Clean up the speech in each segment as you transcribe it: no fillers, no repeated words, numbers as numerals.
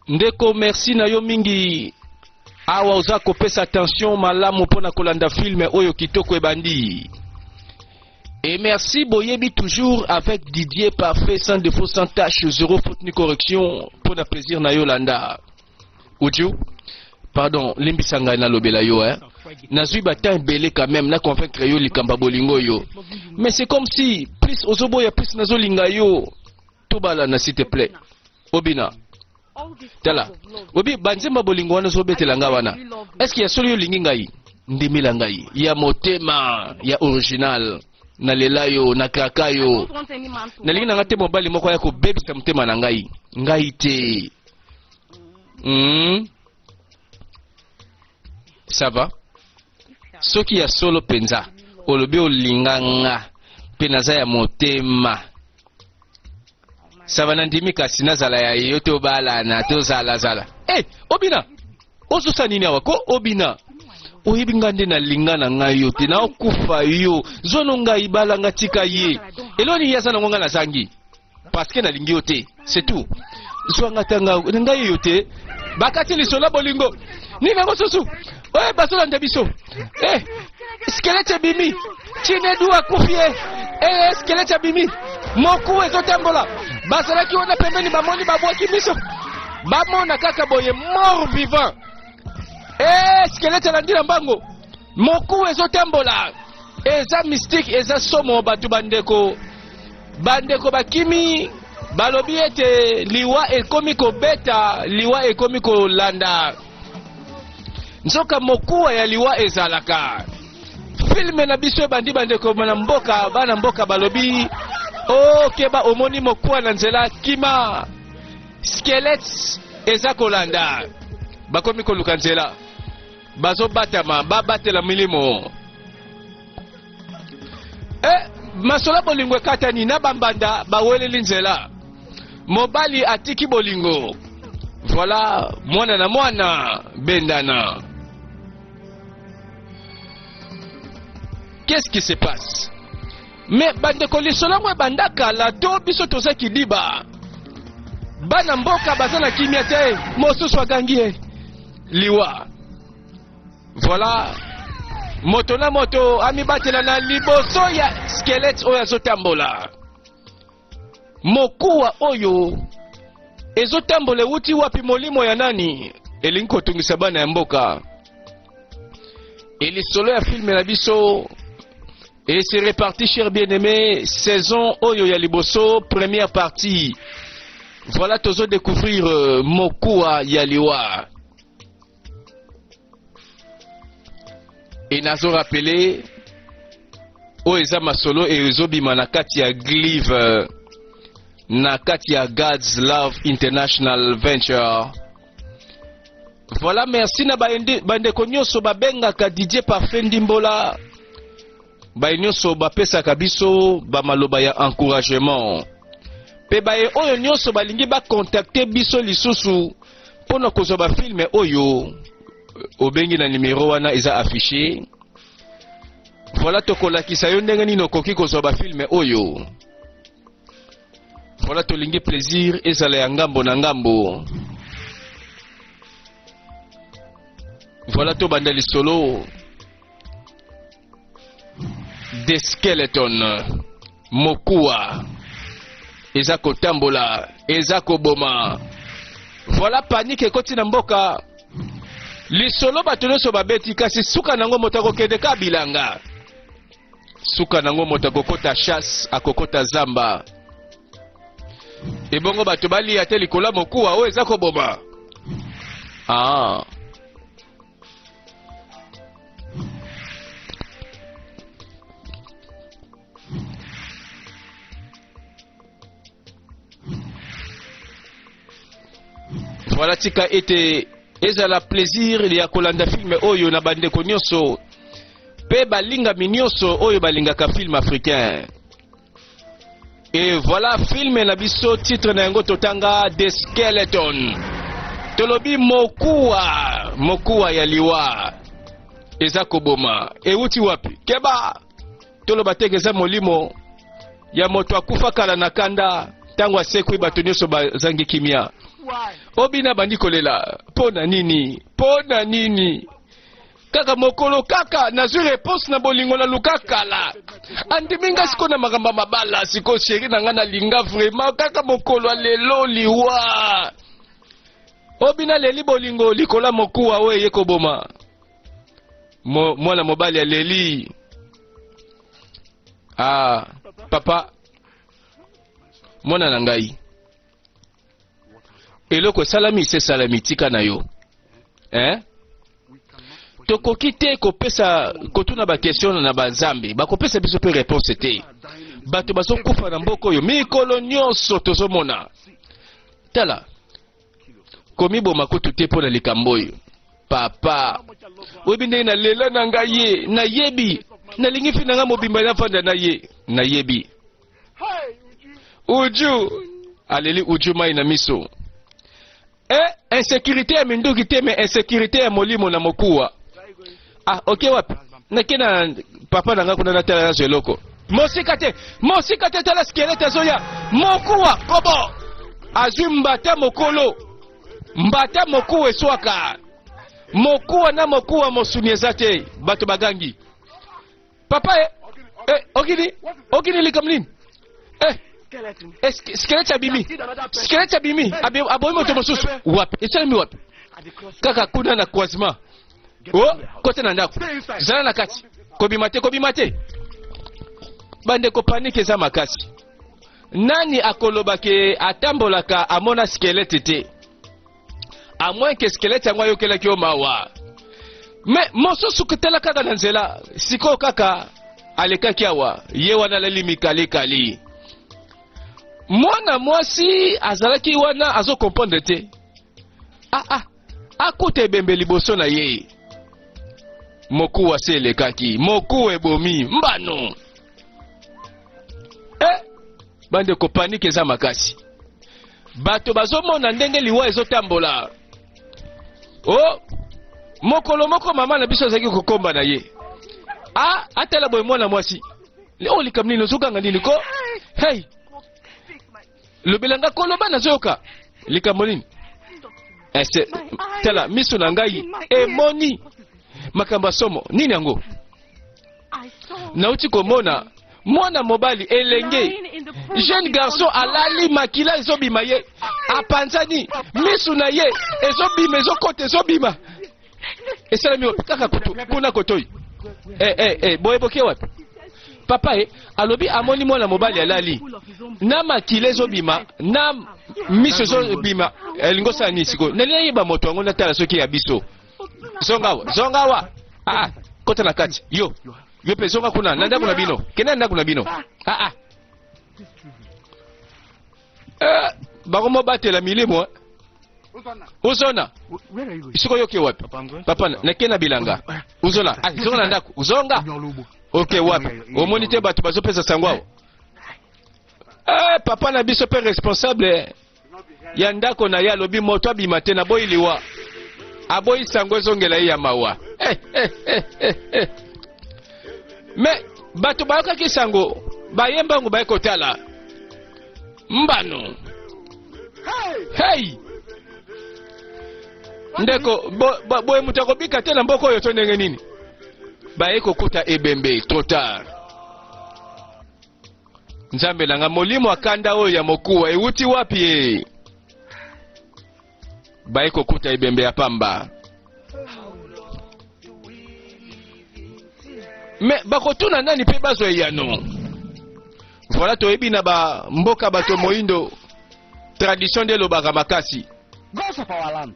Ndeko merci na yo mingi awa oza kopesa attention malamu mpo na kolanda film oyo kitoko ebandi. Et merci boyebi toujours avec Didier parfait sans défaut sans tache zéro faute ni correction mpo na plaisir na yo landa. Uju pardon limbisa ngai nalobela yo hein. Nazwi ba temps ebele quand même na convaincre yo likambo ya bolingo yo. Mais c'est comme si plus ozoboya plus nazolinga yo. Tobalana s'il te plaît. Obina. Tala. Obi banzemba bolingo wana ozobetela nga wana. Est-ce que ya solo yo olingi ngai? Ndimela ngai. Ya motema ya original. Nalela yo, nakraka yo. Nalingi na nga te mobali moko aya kobebisa motema na ngai. Ngai te. Mm. Ça va? Soki ya solo penza olobi olinga nga mpe naza ya motema. Sava na ndimi kasi nazala ya yo tobalana tozalazala. Hey, eh, obina ozosala nini awa ko obina oyebi ngai nde nalinga na ngai yo te naokufa yo zono ngai balanga tika ye eloni ye aza nango ngai nazangi parce que nalingi yo te c'est tout zwa nga ta ngai yo te bakati lisolo ya bolingo nini yango susu oye eh, bazolanda biso eh, skelete ebimi chinedu akufi ye eh, eh, skelete abimi moku ezotambola bazalaki wana pembeni bamoni babwaki miso bamona kaka boye mort vivant eh, skelete alandi na mbango moku ezotambola eza mystique eza somo bato bandeko bandeko bakimi balobi ete liwa ekomi kobeta liwa ekomi kolanda nzoka mokuwa ya liwa ezalaka filme na biso ebandi bandeko na mboka bana mboka balobi okeba oh, omoni mokuwa na nzela kima squelette eza kolanda bakomi koluka nzela bazobatama babatela milimo eh, masolo bolingo ekatani na bambanda baweleli nzela mobali atiki bolingo voilà mwana na mwana bendana qu'est-ce qui se passe me bandeko lisolo yango ebanda kala to biso toza kidiba bana mboka baza na kimia te mosusu agangi ye liwa Voilà moto na moto amibatela na liboso ya squelette oyo azotambola. Mokuwa oyo ezotambola ewuti wapi? Molimo ya nani elingi kotungisa bana ya mboka? Elisolo ya filme na biso et c'est reparti cher bien-aimé saison oyo ya liboso première partie. Voilà tozo découvrir euh, mokuwa ya liwa. Et nazo rappeler oyo eza masolo ezobima na kati ya Glive na kati ya God's Love International Venture. Voilà, merci na bandeko nyonso babengaka Didier Parfait Ndimbola, baye nyonso bapesaka biso bamaloba ya encouragement, mpe baye oyo nyonso balingi bakontakte biso lisusu mpo na kozwa bafilme oyo obengi na nimero wana eza affiché. Voilà, tokolakisa yo ndenge nini okoki kozwa bafilme oyo. Voilà, tolingi plaisir ezala ya ngambo na ngambo. Voilà, tobanda lisolo The Skeleton, mokuwa eza kotambola, eza koboma. Voilà, panique ekoti na mboka. Lisolo bato nyonso babeti, kasi suka nango moto akokende ka bilanga. Suka nango moto akokota chasse, akokota zamba. Ebongo bato balia te likolo ya mokuwa oyo eza koboma. Ah. Voilà, tika ete ezala plaisir ya kolanda filme oyo na bandeko nyonso mpe balingami nyonso oyo balingaka film africain. Et voilà film na biso titre na yango totanga The Skeleton. Tolobi mokuwa, mokuwa ya liwa eza koboma. Ewuti wapi? Keba! Toloba te eza molimo ya moto akufa kala na kanda ntango asekwi bato nyonso bazangi kimia. Obina abandi kolela. Mpo na nini? Mpo na nini? Kaka mokolo kaka nazwi reponse na bolingo naluka kala. Andimi nga sikoyo na makambo ya mabala sikoyo sheri na nga nalinga vraiment kaka mokolo ya lelo liwa. Obina aleli bolingo likolo ya mokuwa oyo eye koboma. Mo, mwana mobali aleli. Ah, papa, mwana na ngai. Eloko esalami se esalami, tika na yo. Eh? Tokoki te kopesa kotuna ba question na banzambe, bakopesa biso mpe réponse te. Bato bazokufa na mboka oyo mikolo nyonso tozomona. Tala, komiboma kutu te mpo na likambo oyo. Papa, oyebi ndenge nalela na ngai ye, nayebi, nalingi fi na ngai mobimba nafanda na ye, nayebi. Uju aleli Uju mai na miso. Eh, insécurité ya minduki te mais insécurité ya molimo na mokuwa. Ah, oke wapi? Nake na papa na nga kuna natala nazo eloko. Mosika te, mosika te tala squelette azoya. Mokuwa kobo. Azwi mbata mokolo. Mbata mokuwa eswaka. Mokuwa na mokuwa mosuni eza te. Bato bagangi. Papa eh, eh okini okini likambo nini? Eh, eh squelette abimi. Squelette abimi. Aboyi moto mosusu. Wapi? Esalemi wapi? Kaka kuna na croisement. Oh, kota na ndako. Zala na kati. Kobima te, kobima te. Bandeko panike eza makasi. Nani akoloba ke atambolaka amona squelette te? À moins que squelette yango ayokelaki yo mawa. Mais mosusu tala kaka na nzela, sikoyo kaka alekaki awa, ye wana alali mikalikali. Mwana mwasi azalaki wana azo comprendre te. Ah ah, akuta ebembe liboso na ye. Mokuwa se elekaki, mokuwa ebomi mbano. Eh, bandeko panike eza makasi. Bato bazomona ndenge liwa ezotambola. Oh, mokolo moko mama na biso azalaki kokomba na ye. Ah, atala boye mwana mwasi. Oyo likambo nini ozokanga nini ko? Hey, lobela nga koloba nazoyoka. Likambo nini? Ese, tala miso na ngai emoni makambo ya somo. Nini yango? Nauti komona mwana mobali elenge jeune garçon alali makila ezobima ye apanzani misu na ye ezobima ezokota ezobima esalemi wapi kaka kutu kuna kotoi eh, eh, eh, boye boke wapi papa ye alobi amoni mwana mobali alali na makila ezobima na miso ezobima elingi osala nini sikoyo nalingi nayeba moto yango natala soki ya biso zonga awa zonga awa ah, kota na kati yo yo mpe zonga kuna na ndako na bino kende na ndako na bino ah, ah. Eh, bango mobatela milimo eh. Uzona sikoyo oke wapi papa nake na bilanga uzona ah, zonga na ndako zonga oke wapi omoni te bato bazopesa sango awa eh, papa na biso mpe responsable ya ndako na ye alobi moto abima te naboyi liwa aboyi sango ezongela ye ya mawa eh, eh, eh, eh, eh. Me bato bayokaki sango baye mbangu baye kotala mbano hey! Ndeko boye bo, moto akobika te na mboka oyo to ndenge nini baye kokuta ebembe trop tard Nzambe na nga molimo akanda oyo ya mokuwa ewuti wapi e? Baye kokuta ebembe ya pamba. Me bakotuna nani mpe bazwa eyano. Voilà toyebi na ba mboka bato moindo tradition nde elobaka makasi.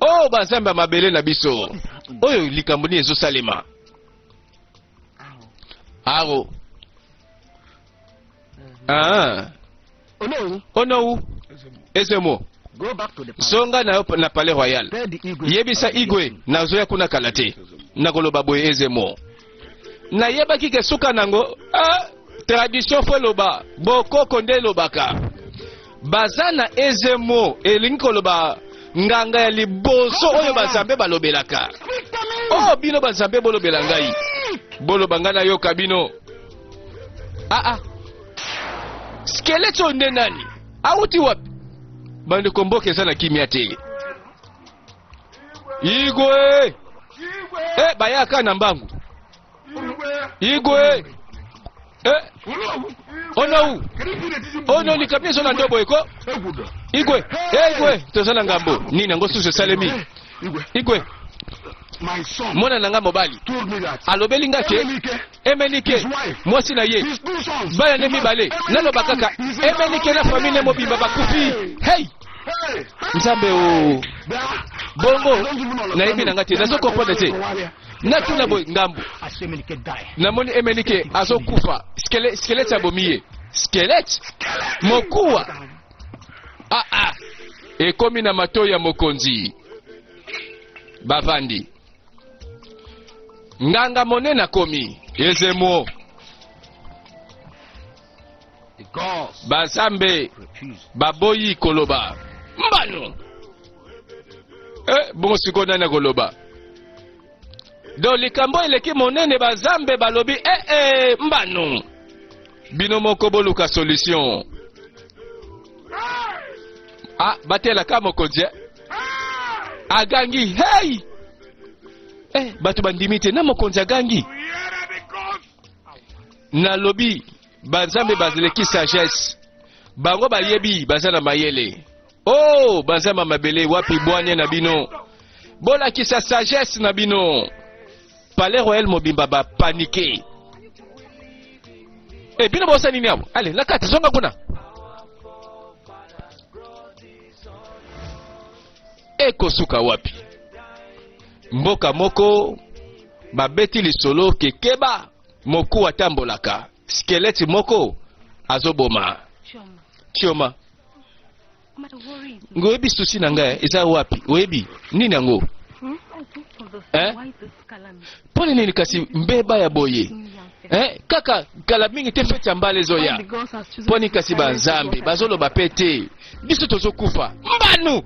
Oh banzambe ya mabele na biso. Oyo likambo nini ezosalema? Aro. Ah. Onowu. Ezemo. Zonga na yo na palais royal. Yebisa Igwe nazoya kuna kala te. Nakoloba boye Ezemo. Nayebaki ke suka nango ah, tradition fo eloba bokoko nde elobaka. Baza na Ezemo elingi koloba nganga ya liboso oyo bazambe balobelaka. Oh bino bazambe bolobela ngai. Boloba ngai nayoka bino. Ah ah. Squelette oyo nde nani? Awuti wapi? Bandeko, mboka eza na kimia te. Igwe! Eh, bayaka na mbangu. Igwe! Eh, onou! Ono likambi ezo na ndobo eko? Igwe! Eh, Igwe! Toza na ngambo. Nini yango susu esalemi? Igwe! Mwana na nga mobali alobeli nga ke Emenike mwasi na ye bana ne mibale naloba kaka Emenike na famille ne mobimba bakufi. Hey! Nzambe o bongo nayebi na nga te, nazo comprendre te. Natuna boye ngambo namoni Emenike azokufa, squelette abomi ye, squelette mokuwa. Ah ah, ekomi na matoi ya mokonzi. Bavandi nganga monene akomi ezemo bazambe baboyi koloba mbano. Eh, bongo sikoyo nani akoloba? Donc likambo eleki monene, bazambe balobi eh, eh, mbano bino moko boluka solution. Ah, batelaka mokonzi eh? Agangi hey! Eh, bato bandimi te na mokonzi agangi. Nalobi banzambe bazaleki sagesse, bango bayebi, baza na mayele. Oh, banzambe ya mabele, wapi bwanya na bino? Bolakisa sagesse na bino. Palais royal mobimba bapanike. E bino bosala nini awa? Ale na kati, zonga kuna. Ekosuka wapi? Mboka moko babeti lisolo kekeba moku atambolaka squelette moko azoboma. Chioma, oyebi susi na ngai eza wapi? Oyebi nini yango? Eh? Mpo nini kasi mbeba ya boye? Eh? Kaka kala mingi te feti ya mbala ezoya. Mpo nini kasi banzambe bazoloba pe te? Biso tozokufa mbanu.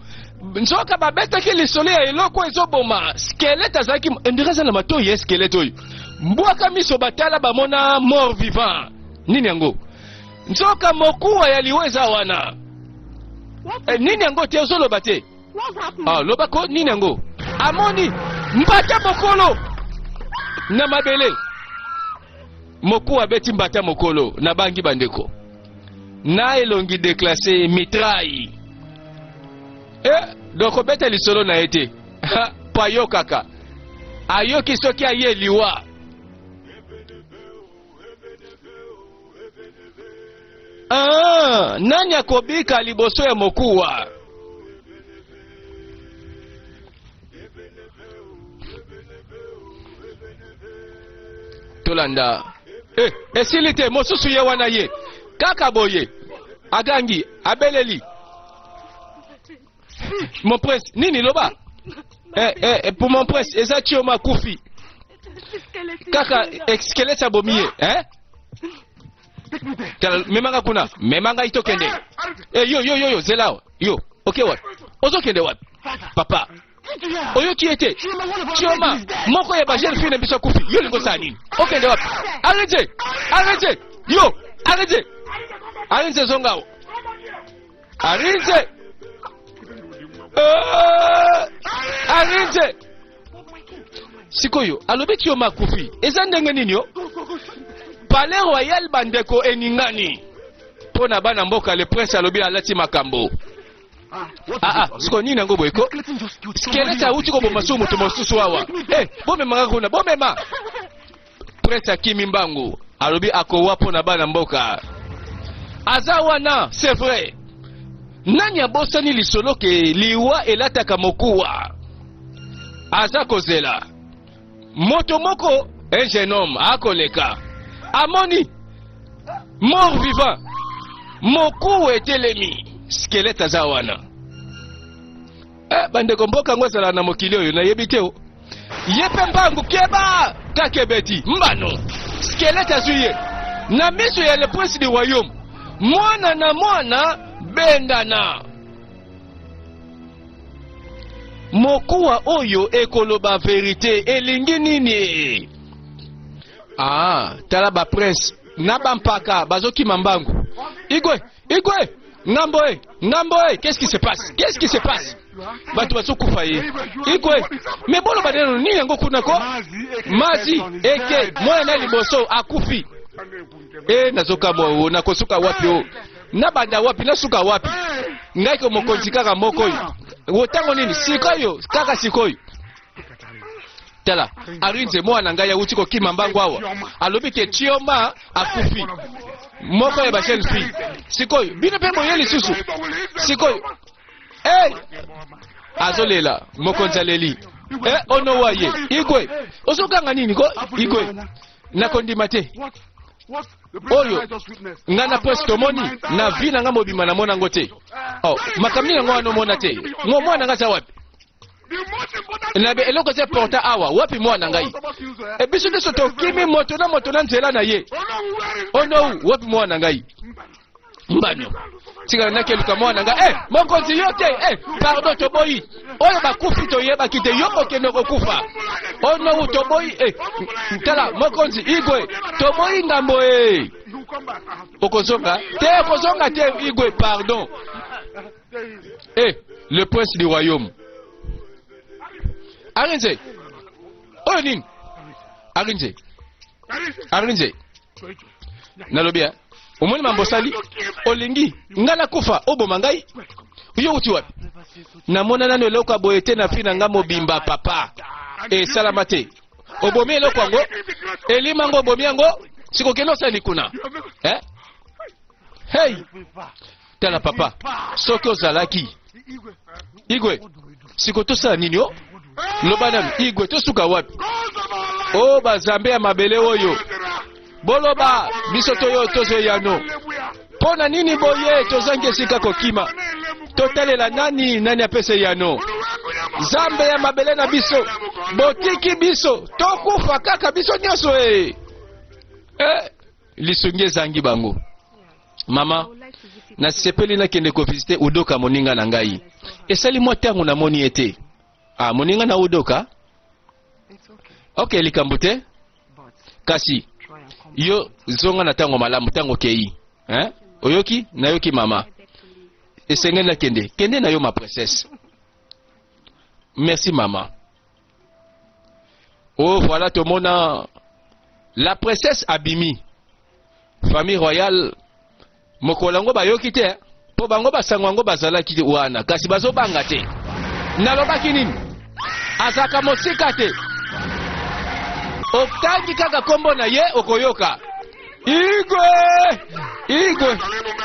Nzoka babetaki lisolo ya eloko ezoboma squelette, azalaki endire aza na matoi ya squelette oyo mbwaka miso batala bamona mort vivant. Nini yango? Nzoka mokuwa ya liwa eza wana. Eh, nini yango te ozoloba te? Ah, loba ko nini yango? Amoni mbata mokolo na mabele, mokuwa abeti mbata mokolo. Nabangi bandeko na elongi déclassé mitraille. Eh, donc obeta lisolo na ye te po ayokaka, ayoki soki aye liwa. Ah, nani akobika liboso ya mokuwa? Tolanda. Eh, esili te, mosusu ye wana ye kaka boye agangi abeleli mon prince. Nini loba? Eh, eh, eh, pour mon prince eza Chioma akufi kaka squelette abomi ye. Eh? Tala, memanga kuna, mema ngai tokende. Eh, yo yo yo yo, zela awa. Yo oke wapi? Ozokende wapi? Papa, oyoki ye te? Chioma moko ya bajeune fille na biso akufi. Yo olingi osala nini? Okende wapi? Arrête, arrête, yo, arrête, arrête, zonga awa, arrête. Arrête. Sikoyo alobi Chioma akufi, eza ndenge nini? Yo palais royal bandeko eningani mpo na bana mboka. Le prince alobi alati makambo. Ah ah, sikoyo nini yango boye ko? Squelette awuti koboma so moto mosusu awa. Eh, bomemaka kuna, bomema. Prince akimi mbangu, alobi akowa mpo na bana mboka. Aza wana, c'est vrai. Nani abosani lisolo ke liwa elataka mokuwa? Aza kozela moto moko, un jeune homme akoleka, amoni mort vivant, mokuwa etelemi, squelette aza wana. Eh, bandeko, mboka yango ezala na mokili oyo nayebi te o. Ye mpe mbangu keba kaka ebeti mbano, squelette azwi ye na miso ya le prince du royaume. Mwana na mwana bengana mokuwa oyo ekoloba verite elingi nini? Ah, tala baprince na bampaka bazokima mbangu. Igwe, igwe. Ngambo e, ngambo e, qu'est-ce qui se passe? Qu'est-ce qui se passe? Bato bazokufa ye. Ikwe, me boloba neno nini yango kuna ko? Mazi eke mwana na liboso akufi. E nazokamwa o nakosuka wapi o? Nabanda wapi nasuka wapi? Ngai ko mokonzi kaka moko oyo. Ntango nini? Sikoyo, kaka sikoyo. Tala, Arinze mwana ngai awuti kokima mbangu awa. Alobi ke Chioma akufi. Moko ya ba jeune fille. Sikoyo, bino pe boye lisusu. Sikoyo. Hey! Azolela, mokonzi aleli. Eh, ono waye. Igwe, ozokanga nini ko? Igwe. Nakondima te. Oyo nga na prince tomoni na vie na nga mobimba namona yango te. Oh, makambo nini yango wana omona te? Ngo mwana nga aza wapi? Na eloko eza important awa, wapi mwana ngai? E biso nyonso tokimi moto na moto na nzela na ye. Onou, wapi mwana ngai? Mbano. Tikala nakeluka mwana ngai. Eh, mokonzi yo te. Eh, pardon toboyi. Oyo bakufi toyebaki te, yo okende kokufa. Onou toboyi. Eh, tala mokonzi Igwe, toboyi ngambo eh. Okozonga te, okozonga te Igwe, pardon. Eh, le prince du royaume. Arinze. Oyo nini? Arinze. Arinze. Nalobi eh? Omoni mambo osali? Olingi ngai nakufa oboma ngai? Yo uti wapi? Namona nano eloko ya boye te na fi na ngai mobimba papa. Esalama te. Obomi eloko yango? Elima yango obomi yango? Sikokende osali kuna. Eh? Hey! Tala papa, soki ozalaki Igwe, siko tosala nini o? Loba nanu Igwe, tosuka wapi? O bazambe ya mabele oyo, boloba biso toyo tozo eyano. Mpo na nini boye tozangi esika kokima? Totalela nani? Nani apesa eyano? Zambe ya mabele na biso, botiki biso tokufa kaka biso nyonso e. Eh, lisungi ezangi bango. Mama, nasepeli nakende kovisite Udoka moninga na ngai. Esali mwa ntango namoni ye te. Ah, moninga na Udoka? Ok, likambo te. Kasi yo zonga na ntango malamu, ntango okei. Hein? Oyoki? Nayoki mama. Esengeli nakende. Kende na yo ma princesse. Merci mama. Oh voilà tomona la princesse abimi. Famille royale mokolo yango bayoki te mpo bango basango yango bazalaki wana kasi bazobanga te. Nalobaki nini? Azalaka mosika te. Otangi kaka nkombo na ye okoyoka. Igwe! Igwe!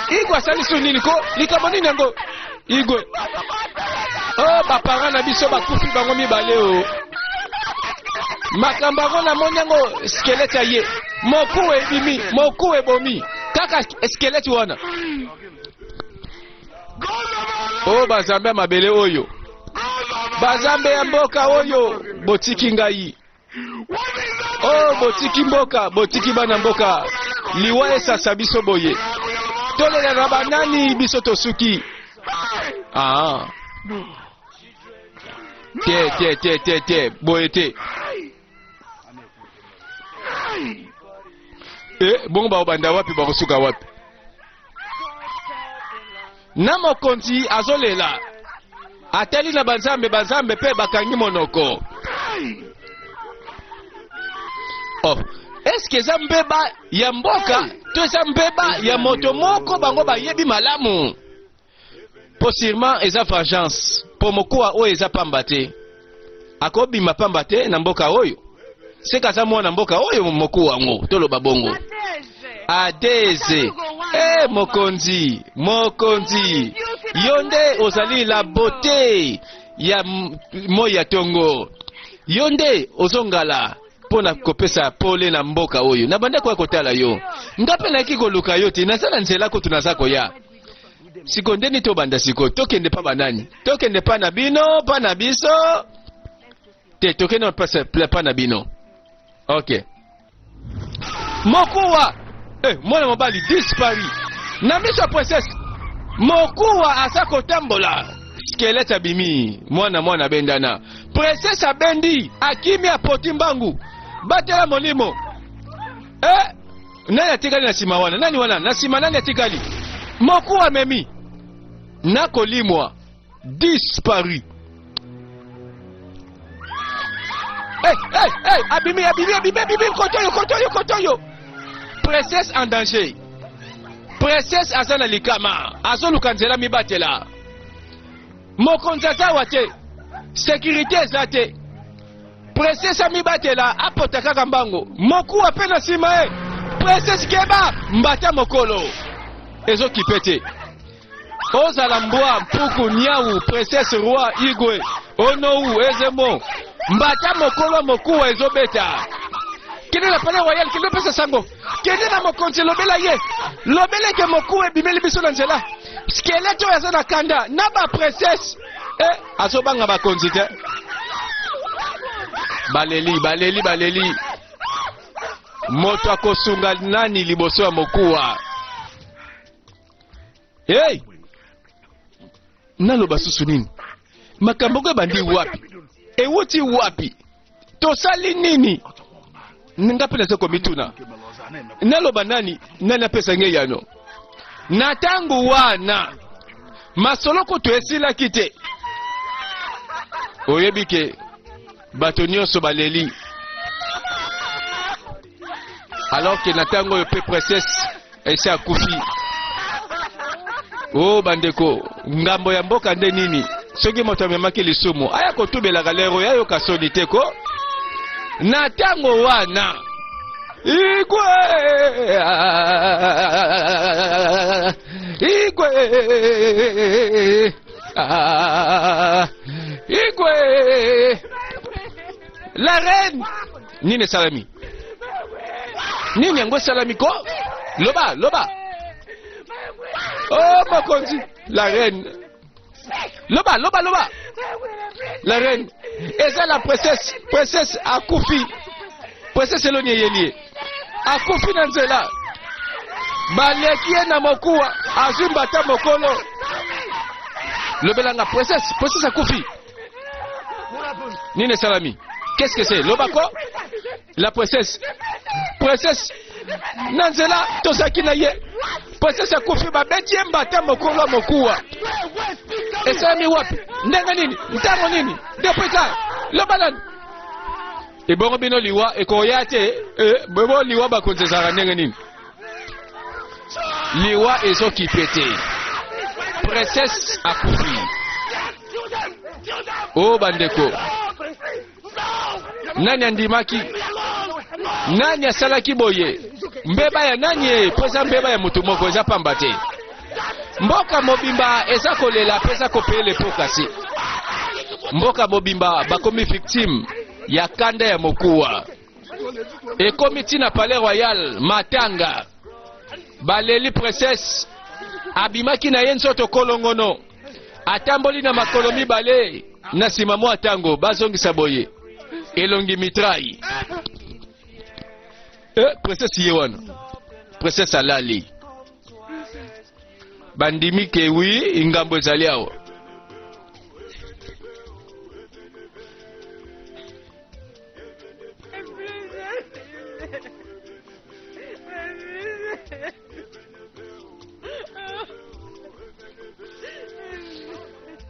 Igwe asali su nini ko? Likambo nini yango? Igwe! Oh, baparent na biso bakufi bango mibale o. Makambo yango namoni yango squelette ya ye. Moku ebimi, moku ebomi. Kaka squelette wana. Oh, bazambe ya mabele oyo. Bazambe ya mboka oyo botiki ngai. Oh, botiki mboka, botiki bana mboka. Liwa esasa biso boye. Tolela na banani biso tosuki. Ah. Te te te te te boye te. Eh, bongo bakobanda wapi bakosuka wapi? Na mokonzi azolela atali na banzambe banzambe mpe bakangi monoko. Oh, eske eza mbeba ya mboka to eza mbeba ya moto moko bango bayebi malamu? Po sûrement eza vengeance po mokuwa oyo eza pamba te akobima pamba te na mboka oyo seka aza mwana mboka oyo mokuwa yango toloba bongo adeze e mokonzi mokonzi yo nde ozali la beauté ya moi ya tongo yo nde ozongala mpo na kopesa pole na mboka oyo na banda koya kotala yo nga mpe nayaki koluka yo te naza na nzela kutu naza koya siko ndeni tobanda siko tokende pa banani tokende pa na bino pa na biso te tokende pa, pa na bino ok mokuwa eh, mwana mobali dispari na miso ya princesse mokuwa aza kotambola skelete abimi mwana mwana abendana princesse abendi akimi apoti mbangu batela molimo eh, nani atikali na nsima wana nani wana na nsima nani atikali mokuwa amemi. Na kolimwa. Disparu. Hey, hey, hey, abimi, abimi, abimi, abimi, kotoyo, kotoyo, kotoyo. Princesse en danger. Princesse aza na likama, azoluka nzela mibatela. Mokonzi aza awa te, securite eza te. Princesse amibatela, apota kaka mbango. Mokuwa pe na nsima ye. Princesse keba, mbata mokolo. Ezokipe te. Ozala mbwa, mpuku, niawu, princesse, roi, igwe, onou, ezemo. Mbata mokolo mokuwa ezobeta. Kende na palais royal, kende opesa sango. Kende na mokonzi, lobela ye. Lobela ete mokuwa ebimeli biso na nzela. Squelette oyo aza na kanda na ba princesse. Eh, azobanga bakonzi te. Baleli, baleli, baleli. Moto akosunga nani liboso ya mokuwa? Hey! Naloba susu nini? Makambo ngo ebandi wapi? Ewuti wapi? Tosali nini? Nga mpe naza komituna. Naloba nani? Nani apesa nge eyano? Na ntango wana masolo kutu esilaki te. Oyebi ke bato nyonso baleli alors ke na ntango oyo mpe princesse esi akufi. O oh, bandeko, ngambo ya mboka nde nini? Soki moto amemaki lisumu aya kotubelaka lero ya yoka soni te ko na ntango wana igwe igwe igwe la reine nini esalami nini yango esalami ko loba loba oh mokonzi la reine loba loba loba la reine eza la princesse princesse akufi princesse eloni eyeli ye akufi na nzela baleki ye na mokuwa azwi mbata mokolo lobelanga princesse princesse akufi nini esalami qu'est-ce que c'est loba ko la princesse princesse na nzela tozalaki na ye princesse akufi babeti ye mbata mokolo ya mokuwa esalami wapi ndenge nini ntango nini depuis ka loba nani ebongo bino liwa ekoya te eh, bebo liwa bakonzi ezalaka ndenge nini liwa ezokipe te princesse akufi o oh, bandeko nani andimaki nani asalaki boye mbeba ya nani ye mpo eza mbeba ya moto moko eza pamba te mboka mobimba eza kolela mpe eza kopeyele mpo kasi mboka mobimba bakomi victime ya kanda ya mokuwa ekomi ntina palais royal matanga baleli princesse abimaki na ye nzoto kolongono atamboli na makolo mibale na nsima mwa ntango bazongisa boye elongi mitrai eh, princesse ye wana princesse alali bandimi ke wi ngambo ezali awa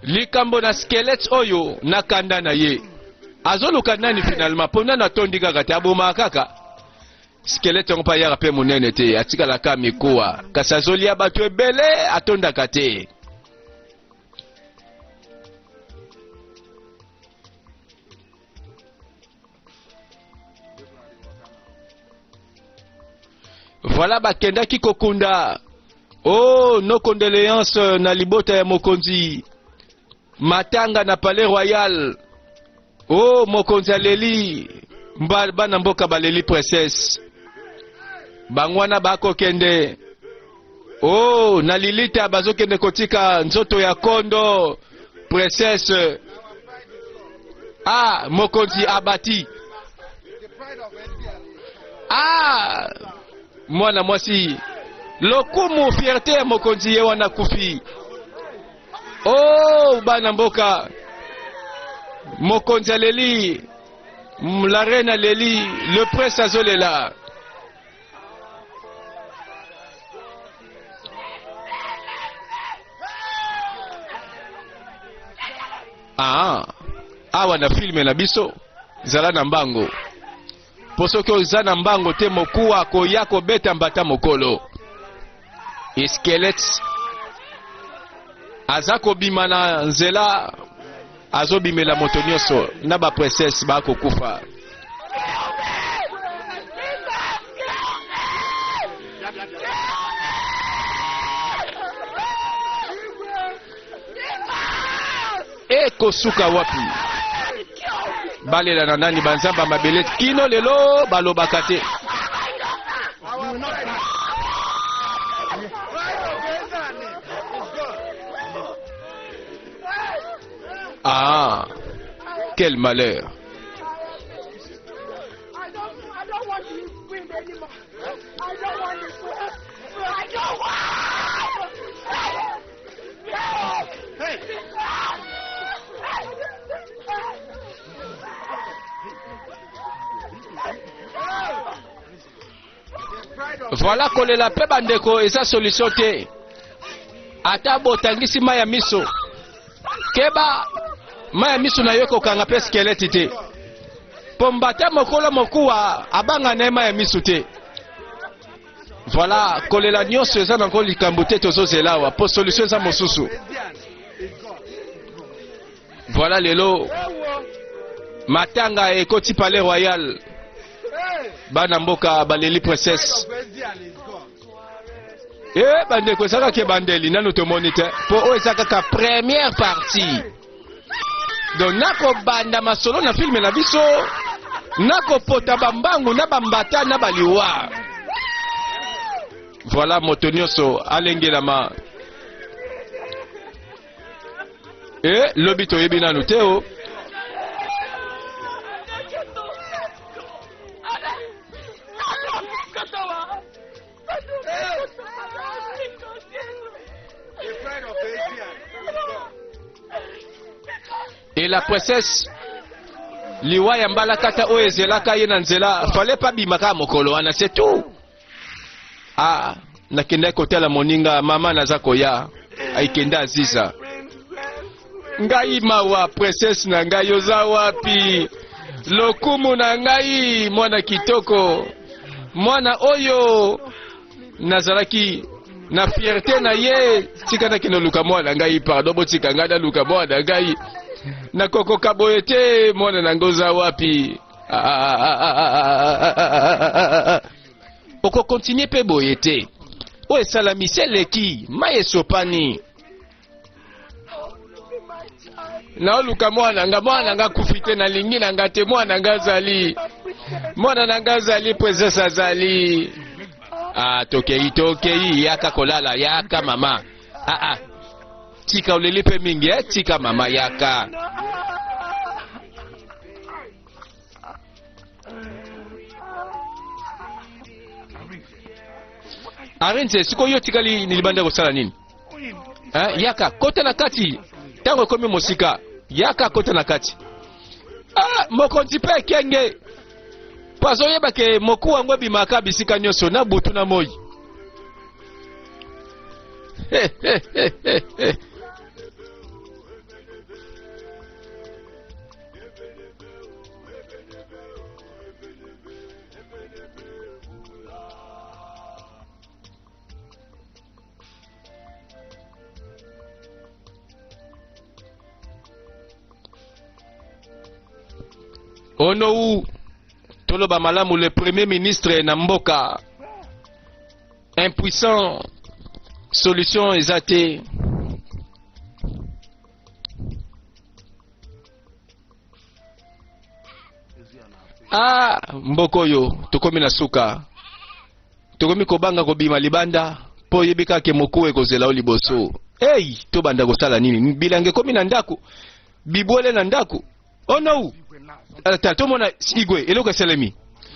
likambo na squelette oyo na kanda na ye azoluka nani finalement mpo nani atondi kaka te abomaka kaka squelette yango mpe ayaka mpe monene te atikalaka mikuwa kasi azolia bato ebele atondaka te Voilà bakendaki kokunda. Oh, nos condoléances na libota ya mokonzi. Matanga na palais royal. Oh, mokonzi aleli. Mba, bana mboka baleli princesse. Bango wana bakokende. Oh, na lilita bazokende kotika nzoto ya kondo princesse. Ah, mokonzi abati. Ah, mwana mwasi lokumu fierté ya mokonzi ye wana akufi. Oh, bana mboka mokonzi aleli, la reine aleli, le prince azolela. Ah, awa na filme na biso zala na mbango, mpo soki oza na mbango te mokuwa akoya kobeta mbata mokolo. Squelette aza kobima na nzela, azobimela moto nyonso na ba princesse bakokufa. Ekosuka wapi? Balela na nani? Banzamba mabele kino lelo balobaka te. Ah, quel malheur. Voilà, kolela mpe bandeko eza solution te. Ata botangisi mai ya miso, keba mai ya miso na yo ekokanga mpe skeleti te, mpo mbata mokolo mokuwa abanga na ye mai ya miso te. Voilà, kolela nyonso eza nango likambo te, tozozela awa mpo solution eza mosusu. Voilà, lelo matanga ekoti palais royal, bana mboka baleli princesse. E bandeko, eza kaka ebandeli, nanu tomoni te, mpo oyo eza kaka première partie. Donc nakobanda masolo na filme na biso, nakopota bambangu na bambata na baliwa. Voilà, moto nyonso alengelama. E lobi toyebi nanu te o. Et la princesse, liwa ya mbalakata oyo ezelaka ye na nzela, fallait pas bima kaka mokolo wana, c'est tout. Ah, nakendaki kotala moninga mama, naza koya aikenda aziza ngai mawa. Princesse na ngai, oza wapi? Lokumu na ngai, mwana kitoko, mwana oyo nazalaki na fierté na ye. Tika nakende oluka mwana ngai, pardon, botika ngai naluka mwana ngai, nakokoka boye te. Mwana na ngai, oza wapi? Okokontinue mpe boye te, oyo esalami se eleki, mai esopani. Naoluka mwana nga, mwana nga akufi te, nalingi na nga te, mwana nga azali, mwana na nga azali, princesse azali. Ah, tokei, tokei, yaka kolala, yaka mama. Ah, ah. Tika oleli mpe mingi, eh? Tika mama, yaka. Arinze, sikoyo yo otikali ni libanda kosala nini? Eh, yaka kota na kati, ntango ekomi mosika, yaka kota na kati. Ah, mokonzi mpe ekenge mpo azoyeba ke mokuwa yango ebimaka bisika nyonso na butu na moi. Onou, toloba malamu, le premier ministre na mboka impuissant, solution eza te. Ah, mboka oyo tokomi na suka, tokomi kobanga kobima libanda mpo oyebi kaka mokuwa ekozela yo liboso. Ei, tobanda kosala nini? Bilanga ekomi na ndako, bibwele na ndako. Oh no, ata tomona igwe eloko esalemi.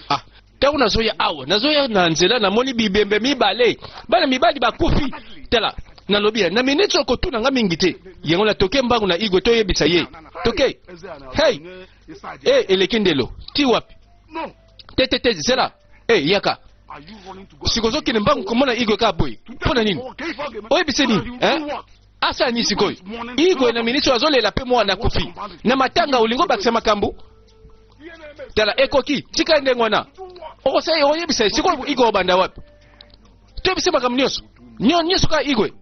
Ah, ntango nazoya awa, nazoya na nzela, namoni bibembe mibale, bana mibali bakufi. Tala, nalobi ya na miniti okotuna nga mingi te, yango na toke mbangu na igwe, toyebisa ye toke. Hey, e eleki ndelo ti wapi? Te te te, zela. E yaka sikoyo, ozokende mbangu komona igwe kaka boye mpo na nini? Oyebise nini, eh? Asala nini sikoyo? Igwe na miniti oyo azolela mpe mwana akufi na matanga, olingi obakisa makambo? Tala, ekoki, tika ye ndenge wana. Okosala oyebisa ye sikoyo Igwe obanda wapi? Toyebisa makambo nyonso nyonso kaka Igwe.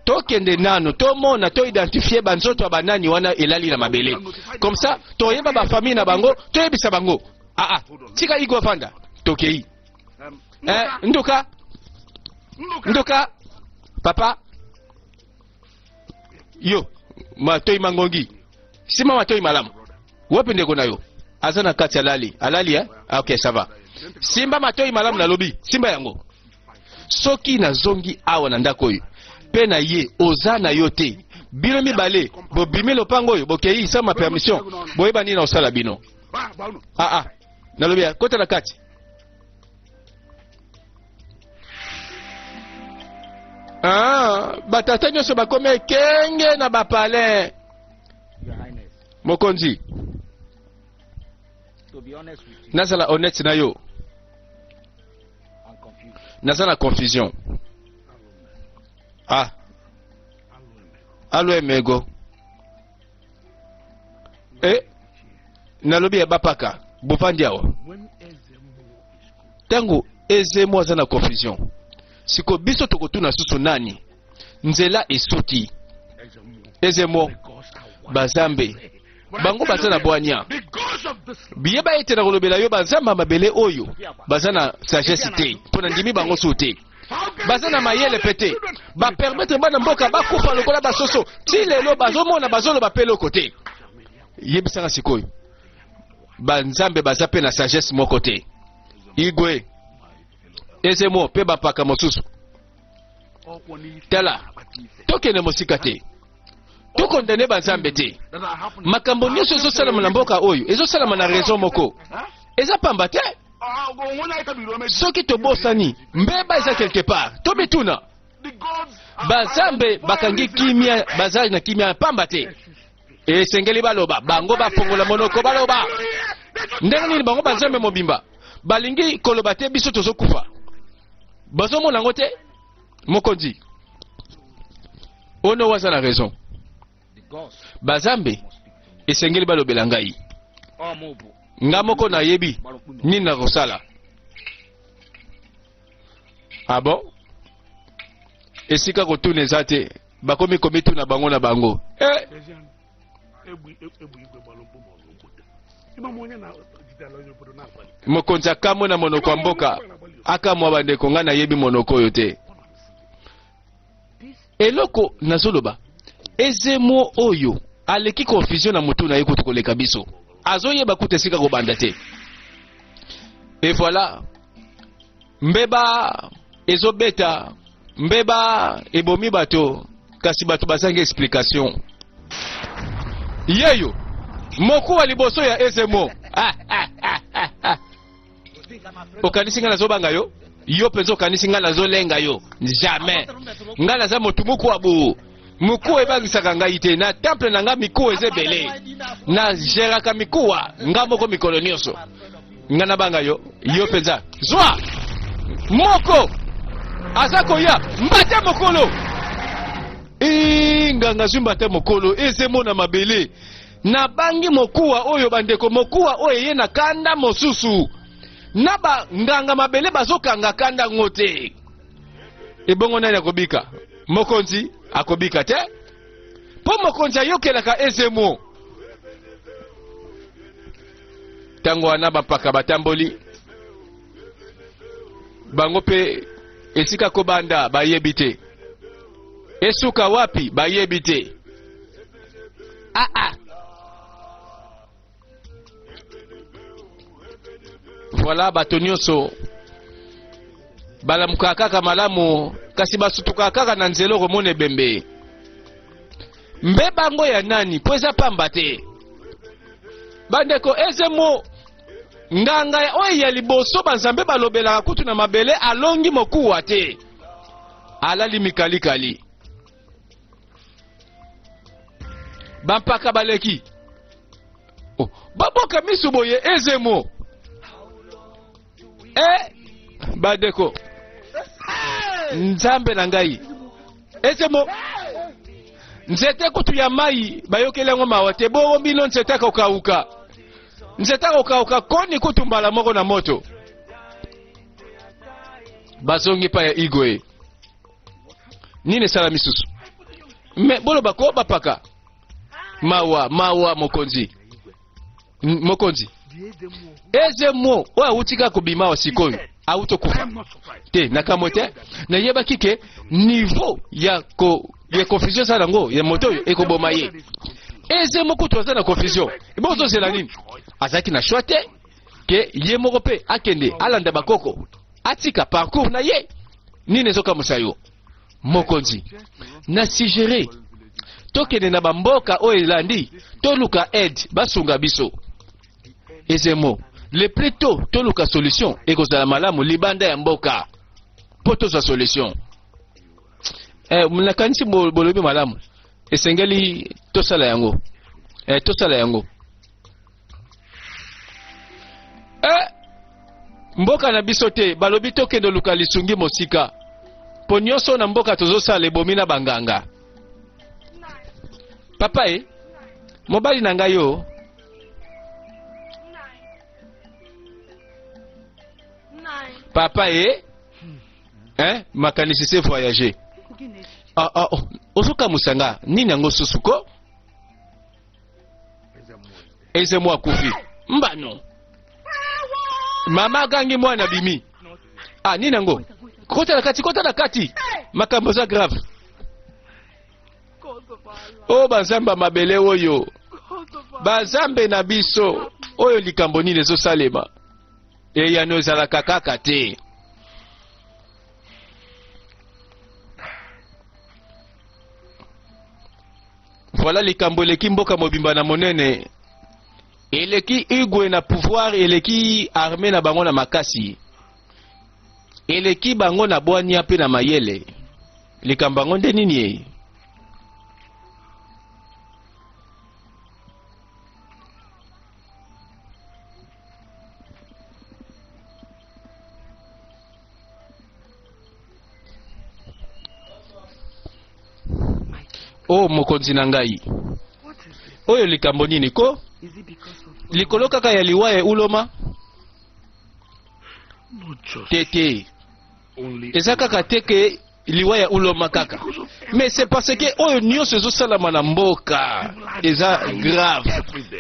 Tokende nano tomona toidentifie banzoto ya banani wana elali na mabele, comme ça toyeba bafamille na bango, toyebisa bango. Aa, tika Igwe afanda, tokei. Eh, nduka nduka papa yo matoi mangongi sima matoi malamu wapi ndeko na yo aza na kati alali alali eh? Ah, ok ça va simba matoi malamu nalobi simba yango soki nazongi awa na ndako oyo mpe na ye oza na yo te bino mibale bobimi lopango oyo bokei sans ma permission boyeba nini na osala bino ah, ah. Nalobi ya kota na kati. Ah, batata nyonso bakomi ekenge na bapalin. Mokonzi, nazala honnête na yo, naza na confusion. Ah, alo emego e nalobi ya bapaka bovandi awa ntango ezemo aza na confusion siko biso tokotuna susu nani nzela esuki ezemo bazambe bango baza na bwanya biyeba ete na kolobela yo bazamba ya mabele oyo baza na sagesse te mpo na ndimi bango su te baza na mayele mpe te bapermettre bana mboka bakufa lokola basoso ti lelo bazomona bazoloba mpe eloko te yebisanga sikoyo banzambe baza mpe na sagesse moko te igwe ezemo mpe bapaka mosusu tala tokende mosika te tokondane banzambe te makambo nyonso ezosalama na mboka oyo ezosalama na raison moko eza pamba te soki tobosani mbeba eza quelque part tomituna bazambe bakangi kimia baza na kimia pamba te esengeli baloba bango bafongola monoko baloba ndenge nini bango banzambe mobimba balingi koloba te biso tozokufa bazomona yango te mokonzi ono waza na raison bazambe esengeli balobela ngai nga moko nayebi nini nakosala ah bon esika kotuna eza te bakomi komituna bango na bango eh. Mokonzi akamwe na monoko ya mboka akamwa bandeko ngai nayebi monoko oyo te eloko nazoloba ezemo oyo aleki confusion na motu na ye kutu koleka biso azoyeba kutu esika kobanda te et voilà mbeba ezobeta mbeba ebomi bato kasi bato bazangi explication yeyo mokuwa liboso ya ezemo ah, ah, ah, ah, ah. Okanisi ngai nazobanga yo? Yo mpenza okanisi ngai nazolenga yo? Jamais! Ngai naza motu moko ya bo mikuwa ebangisaka ngai te. Na temple na ngai mikuwa eza ebele, nageraka mikuwa ngai moko mikolo nyonso. Ngai nabanga yo? Yo mpenza zwa moko aza koya mbata mokolo. E, nganga azwi mbata mokolo ezemona mabele. Nabangi mokuwa oyo bandeko, mokuwa oyo eye na kanda mosusu. Na ba nganga mabele bazokanga kanda ngo te. Ebongo nani akobika? Mokonzi akobika te, mpo mokonzi ayokelaka ezemo. Ntango wana bampaka batamboli bango mpe esika kobanda bayebi te, esuka wapi bayebi te. Ah ah. Voilà bato nyonso balamukaka kaka malamu kasi basutukaka kaka na nzela okomona ebembe mbe bango ya nani mpo eza pamba te bandeko ezemo nganga oyo ya liboso banzambe balobelaka kutu na mabele alongi mokuwa te alali mikalikali bampaka baleki oh, baboka miso boye ezemo e bandeko nzambe na ngai ezemo. Nzete kutu ya mai bayokeli yango mawa te, bongo bino nzete akokauka. Nzete akokauka koni kutu mbala moko na moto. Bazongi epai ya Igwe. Nini esalami susu? Me boloba ko bapaka. Mawa, mawa mokonzi. Mokonzi. Eze mo oyo awuti kaka kobima awa sikoyo awuti okufa te nakamwe te nayebaki ke niveau ya ko ya confusion eza nango ya moto oyo ekoboma ye eze moko kutu aza na confusion ebongo ozozela nini azalaki na choix te ke ye moko mpe akende alanda bakoko atika parcours na ye nini ezokamwisa yo Mokonzi, na suggere tokende na bamboka oyo elandi toluka aide basunga biso. Ezemo, le plus tôt toluka solution ekozala malamu libanda ya mboka mpo tozwa solution. Eh, nakanisi bolobi malamu, esengeli tosala yango. Eh, tosala yango. Eh, mboka na biso te balobi tokende luka lisungi mosika mpo nyonso na mboka tozosala ebomi na banganga papa e mobali na ngai yo papa e hein makanisi se voyager ah, ah, oh. ozokamwisa nga nini yango susu ko eze mwa akufi mbano mama agangi mwana abimi ah nini yango kota na kati kota na kati makambo eza grave o oh, banzambe ya mabele oyo bazambe na biso oyo likambo nini ezosalema eyano ezalaka kaka te Voilà likambo eleki mboka mobimba na monene, eleki Igwe na pouvoir, eleki armee na bango na makasi, eleki bango na bwania mpe na mayele. Likambo yango nde nini ye? O oh, mokonzi na ngai, oyo likambo nini ko? Likolo kaka ya liwa ya Uloma? Te te, eza kaka te ke liwa ya Uloma kaka, mais c'est parce que oyo nyonso ezosalama na mboka eza grave,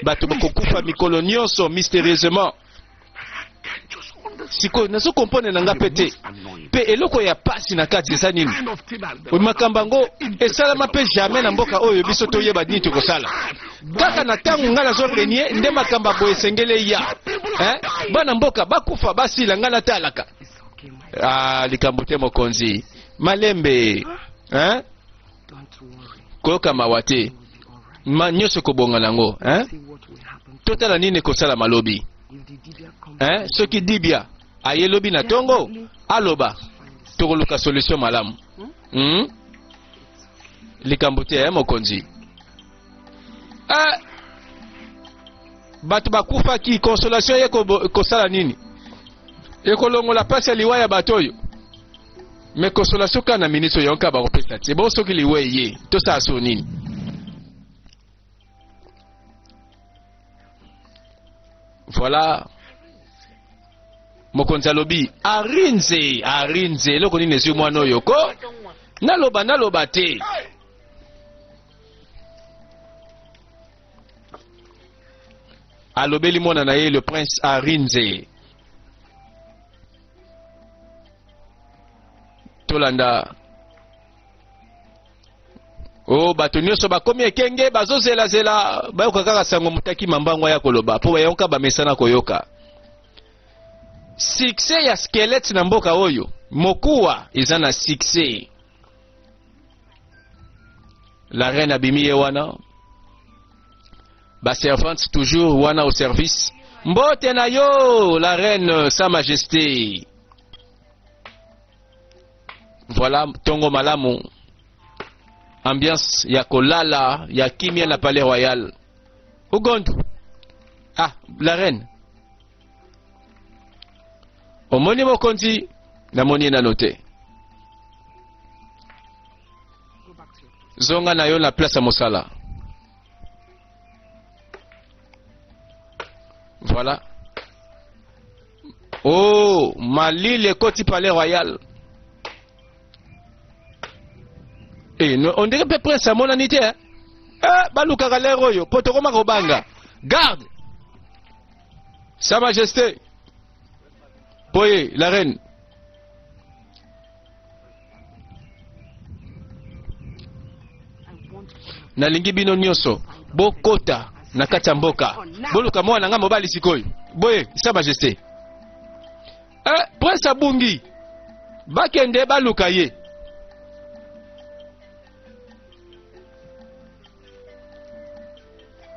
bato bakokufa mikolo nyonso mysterieusement. Sikoyo nazo comprendre na nga pe te. Pe eloko ya pasi na kati eza nini? Makambo yango esalama pe jamais na mboka oyo biso toyeba nini tokosala. Kaka na tango nga nazo renier nde makambo ya boye esengeli eya. Hein? Bana mboka bakufa basila nga natalaka. Ah, likambo te mokonzi. Malembe. Hein? Koyoka mawa te. Ma nyonso ekobonga nango. Hein? Totala nini ekosalama lobi. Hein? Soki Dibia aye lobi na tongo aloba tokoluka solution malamu. Hmm? Likambo te eh, mokonzi. Eh, bato bakufaki consolation ye kosala nini? Ekolongola pasi ya liwa ya bato oyo. Mais consolation kaka na minute oyo kaka bakopesa te. Bon soki liwa eye tosala so nini? Voilà. Mokonzi alobi arinze arinze eloko nini ezwi mwana oyo ko naloba naloba te. Alobeli mwana na ye le prince Arinze. Tolanda o oh, bato nyonso bakomi ekenge bazozelazela bayoka kaka sango moto akima mbango aya koloba mpo bayoka bamesana koyoka succès ya squelette na mboka oyo mokuwa eza na succès la reine abimi ye wana ba servante toujours wana au service mbote na yo la reine sa majesté Voilà tongo malamu. Ambiance ya kolala ya kimia na palais royal. Ugondu. Ah, la reine. Omoni mokonzi namoni ye nano te. Zonga na yo na place ya mosala. Voilà. Oh, malili ekoti palais royal. Eh, no, on dirait mpe prince amonani te eh? Eh, balukaka lere oyo mpo tokoma kobanga. Garde Sa Majesté Boye, la reine. Nalingi bino nyonso bokota na kati ya mboka, boluka mwana nga mobali sikoyo. Boye, Sa Majesté. Eh, prince abungi, bakende baluka ye.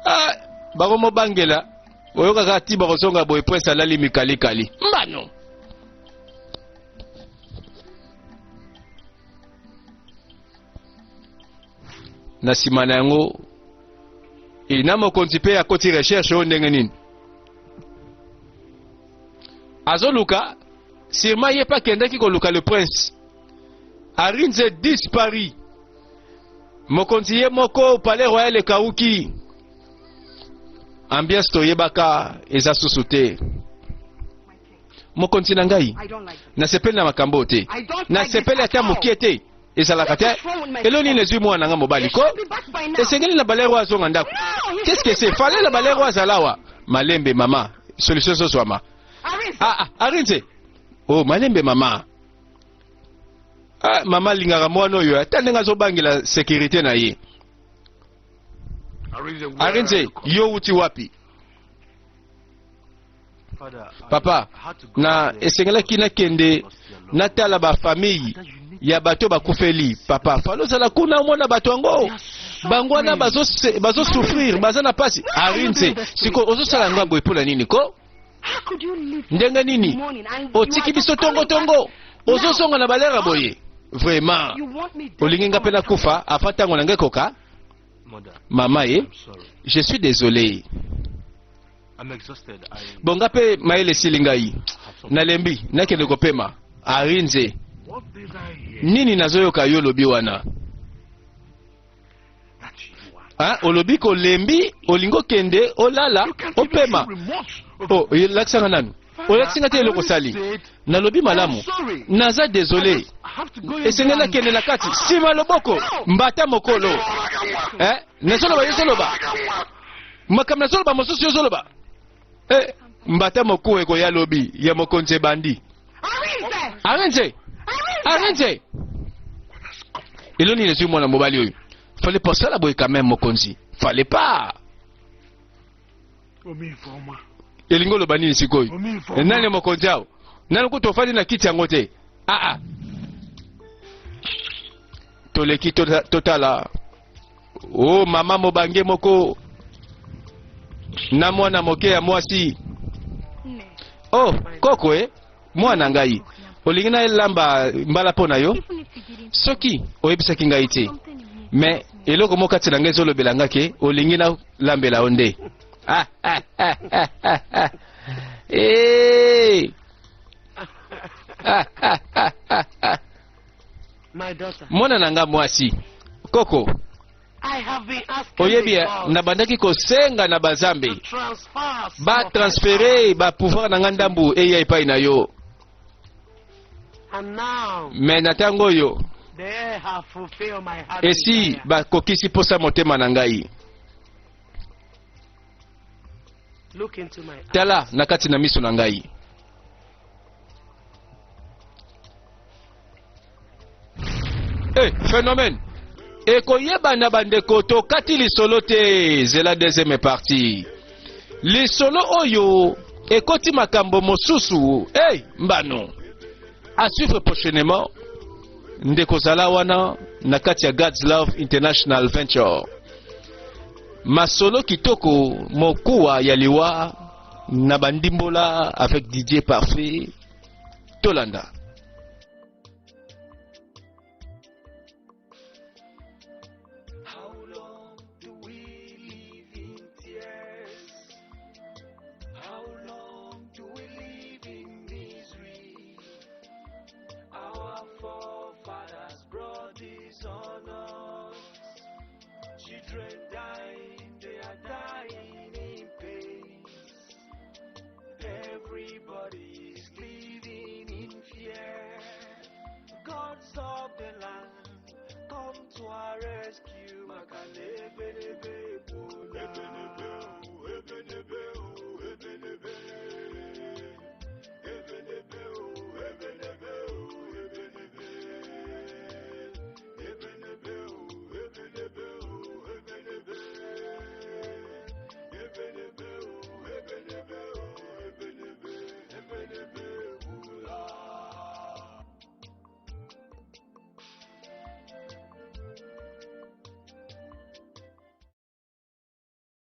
Ah, bakomobangela oyokaka ti bakozonga boye prince alali mikalikali mbano. Na nsima na yango e, na mokonzi mpe akoti recherche oyo ndenge nini azoluka sirma ye mpe akendaki koluka le prince Arinze disparu. Mokonzi ye moko palais royal ekauki. Ambiance toyebaka eza susu te. Mokonzi na ngai, nasepeli na makambo oyo te. Nasepeli ata mokie te. Ezalaka te. Elo nini ezwi mwana na ngai mobali ko? Esengeli na balai roi azonga ndako. Qu'est-ce que c'est? Fallait na balai roi azala awa. Malembe mama, solution ezozwama. Ah, ah, Arinze. Oh, malembe mama. Ah, mama alingaka mwana oyo ata ndenge azobangela sécurité na ye. Arinze, yo wuti wapi? Papa, na esengelaki nakende natala ba famille ya bato bakufeli. Papa, falo ozala kuna omona bato yango. Bango wana bazosouffrir, baza na pasi. Arinze, siko ozosala yango boye mpo na nini ko? Ndenge nini otiki biso tongo tongo ozozonga na balera boye? Vraiment, olingi nga mpe nakufa avant ntango na ngai ekoka? Mama ye, je suis désolé. Bon, nga mpe mayele esili ngai, nalembi, nakende kopema. Arinze, nini nazoyoka yo olobi wana? Ah, olobi kolembi, olingi okende olala opema. Oh, lakisa nga nanu, olakisi nga te eloko osali. Nalobi malamu, naza désolé, esengeli nakende na kati nsima loboko mbata mokolo. Eh, nazoloba yo ozoloba makambo, nazoloba mosusu yo ozoloba. Eh, mbata mokuwa ekoya lobi ya mokonzi ebandi. Arinze, Arinze, eloni ezwi mwana mobali oyo. Fallait pas sala boye quand même mokonzi, fallait pas. Elingi oloba nini sikoyo? Nani mokonzi awa? Nani kutu ofandi na kiti yango te? Ah ah. Toleki totala. Oh, mama mobange moko na mwana moke ya mwasi. Oh, koko e, mwana ngai, olingi nalamba mbala mpo na yo? Soki oyebisaki ngai te, me eloko moko kati na ngai ezolobela nga ke olingi nalambela yo nde. Ah, ah, ah, ah, ah, ah. Hey. Ah, ah, ah, ah, ah. Mwana na nga mwasi, koko, oyebi, nabandaki kosenga na bazambe batransfere bapouvoir na nga ndambu eya epai na yo, me na ntango oyo esi bakokisi mposa motema na ngai. Tala na kati na miso na ngai. Eh, phénomène ekoyebana bandeko, tokati lisolo te, zela deuxième partie. Lisolo oyo ekoti makambo mosusu. Hey, mbano à suivre prochainement. Ndeko zala wana na kati ya God's Love International Venture. Masolo kitoko, mokuwa ya liwa na bandimbola avec DJ Parfait. Tolanda.